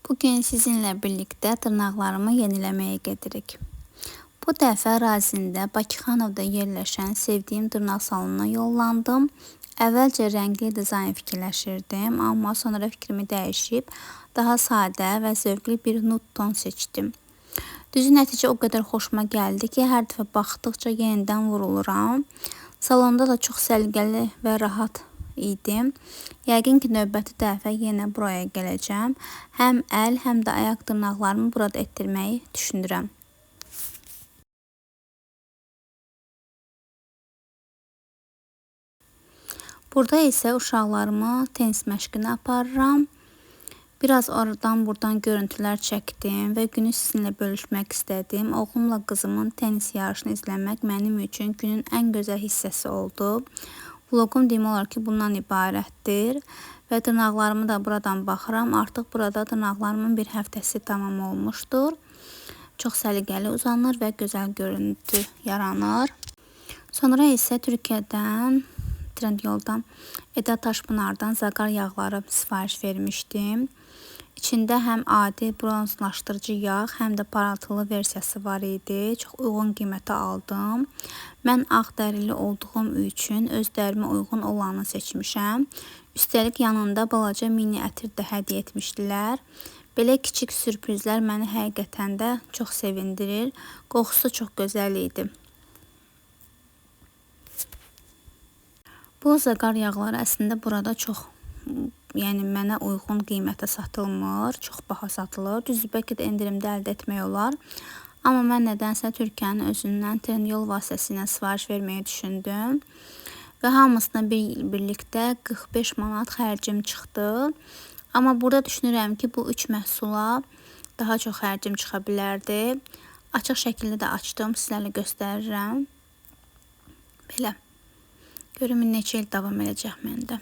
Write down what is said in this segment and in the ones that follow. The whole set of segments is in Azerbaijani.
Bugün sizinlə birlikdə dırnaqlarımı yeniləməyə gedirik. Bu dəfə Razində, Bakıxanovda yerləşən sevdiyim dırnaq salonuna yollandım. Əvvəlcə rəngli dizayn fikirləşirdim, amma sonra fikrimi dəyişib daha sadə və zövqlü bir nude ton seçdim. Düzü nəticə o qədər xoşuma gəldi ki, hər dəfə baxdıqca yenidən vuruluram. Salonda da çox səliqəli və rahat idim. Yəqin ki, növbəti dəfə yenə buraya gələcəm. Həm əl, həm də ayaq dırnaqlarımı burada etdirməyi düşünürəm. Burada isə uşaqlarımı tenis məşqinə aparıram. Biraz oradan buradan görüntülər çəkdim və günü sizinlə bölüşmək istədim. Oğlumla qızımın tenis yarışını izləmək mənim üçün günün ən gözəl hissəsi oldu. Vloqum demək olar ki, bundan ibarətdir və dırnaqlarımı da buradan baxıram. Artıq burada dırnaqlarımın bir həftəsi tamam olmuşdur. Çox səliqəli uzanır və gözəl görüntü yaranır. Sonra isə Türkiyədən Trendyoldan Eda Taşpınardan zaqar yağları sifariş vermişdim. İçində həm adi bronzlaşdırıcı yağ, həm də parıltılı versiyası var idi. Çox uyğun qiymətə aldım. Mən ağ dərili olduğum üçün öz dərimə uyğun olanı seçmişəm. Üstəlik yanında balaca mini ətir də hədiyyə etmişdilər. Belə kiçik sürprizlər məni həqiqətən də çox sevindirir. Qoxusu çox gözəl idi. Bu zaqar yağları əslində burada çox, yəni mənə uyğun qiymətə satılmır, çox baha satılır. Düzdür, bəlkə də endirimdə əldə etmək olar. Amma mən nədənsə Türkiyənin özündən Trendyol vasitəsilə sifariş verməyi düşündüm. Və hamısına birlikdə 45 manat xərcim çıxdı. Amma burada düşünürəm ki, bu 3 məhsula daha çox xərcim çıxa bilərdi. Açıq şəkildə də açdım, sizlərlə göstərirəm. Belə. Görüm neçə il davam edəcək məndə.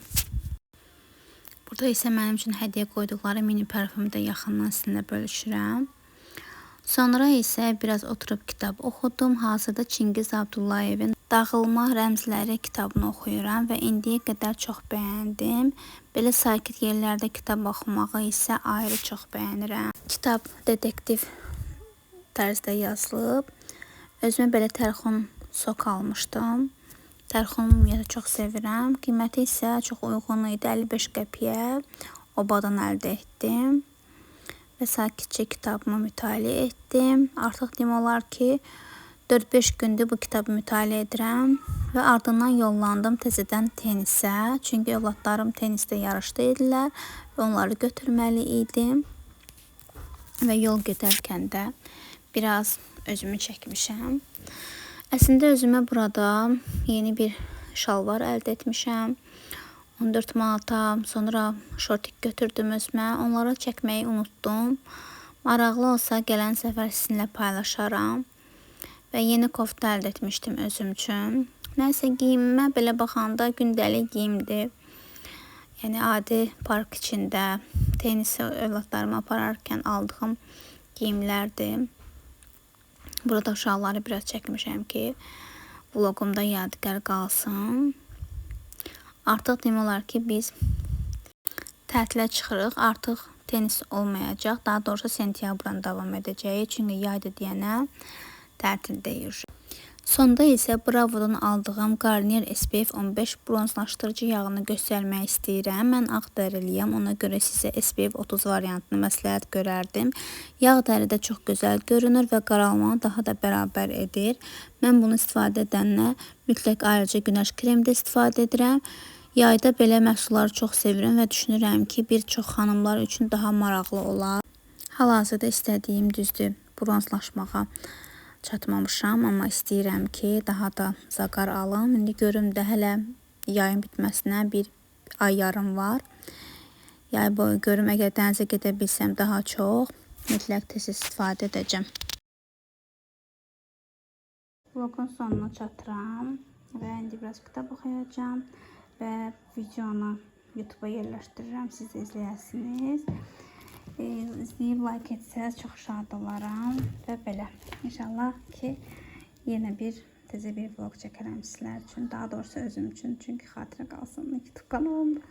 Burada isə mənim üçün hədiyyə qoyduqları mini parfümü də yaxından sizinlə bölüşürəm. Sonra isə biraz oturub kitab oxudum. Hazırda Çingiz Abdullayevin Dağılma Rəmzləri kitabını oxuyuram və indiyə qədər çox bəyəndim. Belə sakit yerlərdə kitab oxumağı isə ayrı çox bəyənirəm. Kitab detektiv tərzdə yazılıb. Özümə belə tərxun sok almışdım. Tərxunu ümumiyyətlə çox sevirəm. Qiyməti isə çox uyğun idi. 55 qəpiyə obadan əldə etdim. Və sakitcə kitabımı mütaliə etdim. Artıq demək olar ki, 4-5 gündür bu kitabı mütaliə edirəm və ardından yollandım təzədən tenisə. Çünki övladlarım tenisdə yarışda idilər və onları götürməli idim. Və yol gedərkən də biraz özümü çəkmişəm. Əslində özümə burada yeni bir şalvar əldə etmişəm. 14 manata, sonra şortik götürdüm özümə. Onları çəkməyi unutdum. Maraqlı olsa gələn səfər sizinlə paylaşaram. Və yeni kofta əldə etmişdim özüm üçün. Nəsə geyimimə belə baxanda gündəlik geyimdir. Yəni adi park içində tenis övladlarımı apararkən aldığım geyimlərdir. Burada uşaqları biraz çəkmişəm ki, vloqumda yadigar qalsın. Artıq demək olar ki, biz tətilə çıxırıq. Artıq tenis olmayacaq. Daha doğrusu sentyabrdan davam edəcəyik. Çünki yayda deyənə tətildəyik. Sonda isə Bravo'dan aldığım Garnier SPF 15 bronzlaşdırıcı yağını göstərmək istəyirəm. Mən ağ dəriliyəm, ona görə sizə SPF 30 variantını məsləhət görərdim. Yağ dəridə çox gözəl görünür və qaralmanı daha da bərabər edir. Mən bunu istifadə edəndə mütləq ayrıca günəş kremi də istifadə edirəm. Yayda belə məhsulları çox sevirəm və düşünürəm ki, bir çox xanımlar üçün daha maraqlı olar. Hal-hazırda istədiyim düzdür, bronzlaşmağa çatmamışam, amma istəyirəm ki, daha da zaqar alım. İndi görüm də hələ yayın bitməsinə bir ay yarım var. Yay boyu görüm, əgər dənizə gedə bilsəm daha çox, mütləq tez istifadə edəcəm. Vloqun sonuna çatıram və indi biraz kitab oxuyacağam və videonu YouTube'a yerləşdirirəm, siz də izləyəsiniz. İzləyib like etsəniz çox şad olaram və belə. İnşallah ki, yenə bir təzə bir vlog çəkərəm sizlər üçün. Daha doğrusu özüm üçün, çünki xatirə qalsın YouTube kanalımda.